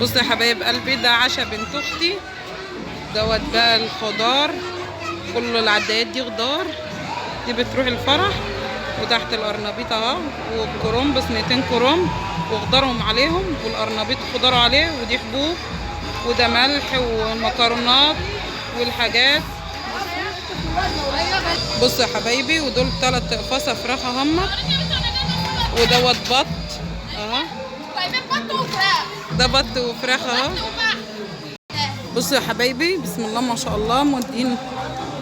بصوا يا حبايب قلبي، ده عشا بنت اختي دوت بقى الخضار، كل العدايات دي خضار، دي بتروح الفرح. وتحت القرنبيط اهو، والكرنب صينيتين كرنب وخضارهم عليهم، والقرنبيط خضاره عليه، ودي حبوب، وده ملح والمكرونات والحاجات. بصوا يا حبايبي، ودول 3 اقفاص فراخ اهم، ودوت بط اهو، ده بط وفراخ اهو. بصوا يا حبايبي، بسم الله ما شاء الله، مودين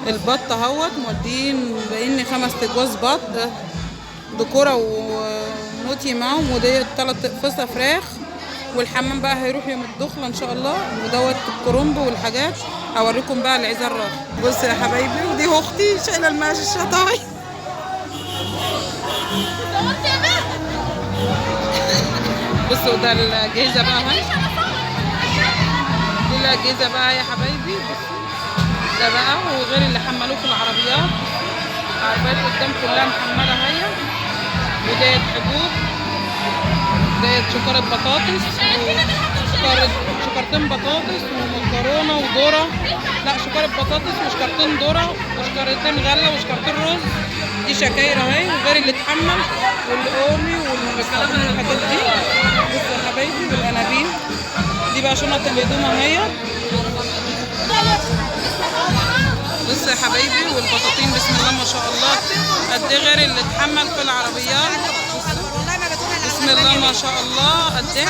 البط اهوت، مودين باين 5 اجواز بط دكوره ونوتي معاهم، وديت 3 اقفاص فراخ، والحمام بقى هيروح يوم الدخلة ان شاء الله، ودوت الكرنب والحاجات. هوريكم بقى العزال راح. بصوا يا حبايبي، ودي اختي شايله المقاش الشطاي. بصوا ده الاجهزة بقى اهي، دي الاجهزة بقى يا حبايبي. بصوا ده بقى، وغير اللي حملوه في العربيات، العربيات قدام كلها محمله اهي. وديت حبوب، ديت شكارة بطاطس، شكارتين بطاطس ومكرونه وذره، لا شكارة بطاطس وشكارتين ذره وشكارتين غله وشكارتين رز، دي شكاير اهي. وغير اللي اتحمل والقومي والحاجات دي. بصوا يا حبايبي، والانابيب دي بقى شنط الهدوم اهي. بصوا يا حبايبي، والبطاطين بسم الله ما شاء الله قد ايه، غير اللي اتحمل في العربيات. بسم الله ما شاء الله قد ايه.